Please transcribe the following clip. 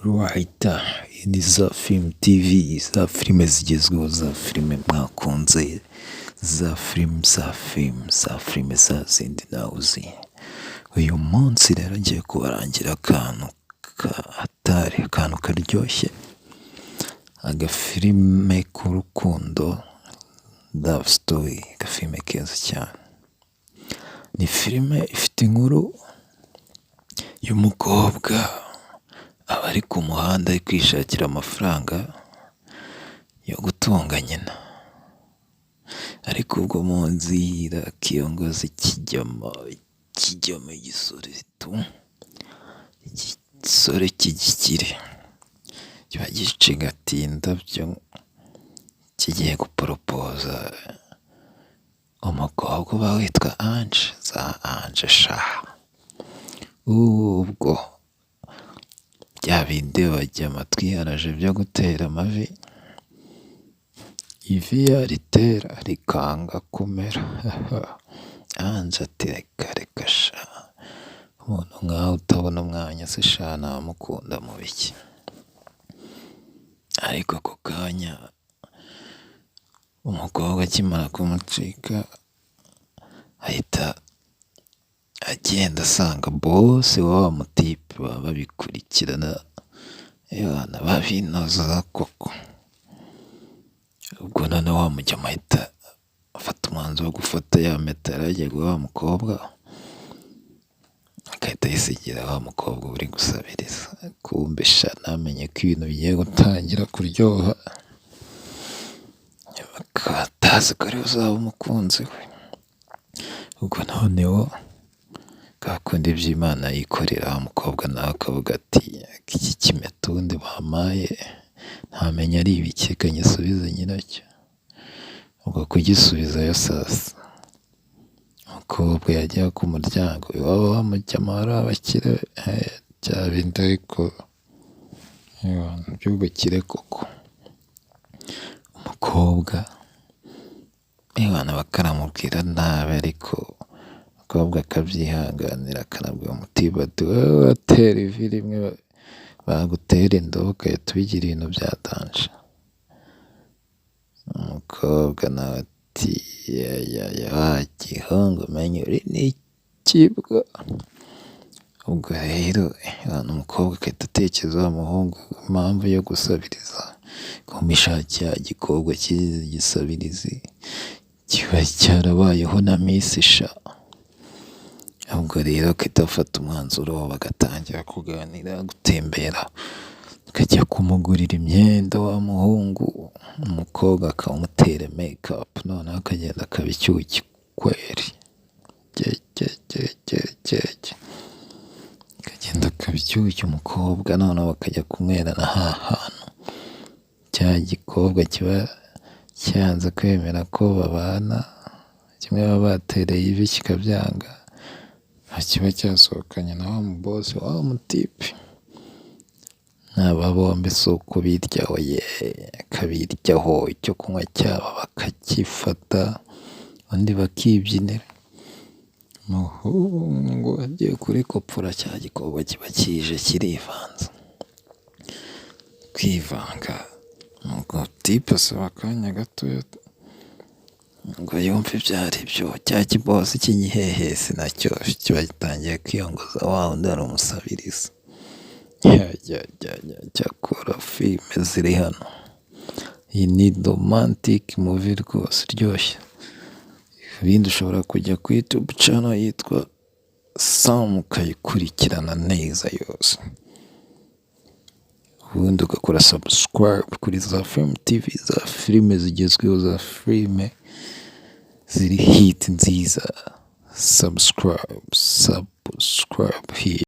Right, iyi ni za Film TV, za filime zigezweho, za filime mwakunze, za filime, za filime, za filime za zindi nawe uzi. Uyu munsi rero ngiye kubarangira akantu ka hatari, akantu karyoshye, agafilime k'urukundo, love story, agafilime keza cyane. Ni filime ifite inkuru y'umukobwa aba ari ku muhanda ari kwishakira amafaranga yo gutunga nyina, ariko ubwo mu nzira akiyongoza ikijyama, ikijyama igisore tu, igisore cy'igikire kiba gicigatiye indabyo kigiye guporopoza umukobwa uba witwa Ange, za Ange sha, ubwo bya bindi bajya amatwi yaraje byo gutera amavi, ivi yaritera rikanga kumera, Ange ati reka reka sha, umuntu nkawe utabona umwanya se sha namukunda mu biki? Ariko ako kanya umukobwa akimara kumucika ahita agenda asanga boss wa wa mutipe baba babikurikirana, ewana babinoza koko. Ubwo noneho wa mujyama ahita afata umwanzuro wo gufata ya mpeta yari agiye guha wa mukobwa, agahita ayisigira wa mukobwa uri gusabiriza, kumbe sha ntamenye ko ibintu bigiye gutangira kuryoha, akaba atazi ko ariwe uzaba umukunzi we. Ubwo noneho kwa kundi iby'Imana yikorera, wa mukobwa nawe akavuga ati iki kimeta ubundi bampaye ntamenya ari ibiki, reka ngisubize nyiracyo. Ubwo kugisubizayo sasa, umukobwa yagera ku muryango iwabo wa mujyama wari abakire, bya bindi ariko by'ubukire koko. Umukobwa ewana bakaramubwira nabi ariko umukobwa akabyihanganira, akanabwira umutipe ati wowe uratera ivi rimwe bagutera indobo ugahita ubigira ibintu bya danger. Umukobwa nawe ati yayaya wa gihungu menya uri n'ikibwa. Ubwo rero umukobwa agahita atekereza wa muhungu impamvu yo gusabiriza, kumbe sha cya gikobwa cy'igisabirizi kiba cyarabayeho na miss sha. Ubwo rero agahita afata umwanzuro bagatangira kuganira, gutembera, akajya kumugurira imyenda wa muhungu, umukobwa akamutera makeup noneho akagenda akaba icyuki kweri. Akagenda akaba icyuki umukobwa, noneho bakajya kunywerana ha hantu cya gikobwa kiba cyanze kwemera ko babana, kimwe baba batereye ivi kikabyanga, kiba cyasohokanye na wa muboss wa mutipe. Aba bombi si ukubiryaho ye, akabiryaho icyo kunywa cyabo bakagifata, ubundi bakibyinira. Umuhungu agiye kurikopfora cya gikobwa kiba kije kirivanze. Kwivanga, umutipe asaba akanya gatoya ngo yumve ibyo ari byo, cya kiboss cy'igihehesi nacyo kiba gitangiye kwiyongoza wa wundi wari umusabirizi. Cyakora filime ziri hano, iyi ni romantic movie rwose iryoshye. Ibindi ushobora kujya kuri YouTube channel yitwa Sam ukayikurikirana neza yose. Ubundi ugakora subscribe kuri za Film TV, za filime zigezweho, za filime ziri hit nziza. Subscribe, subscribe here.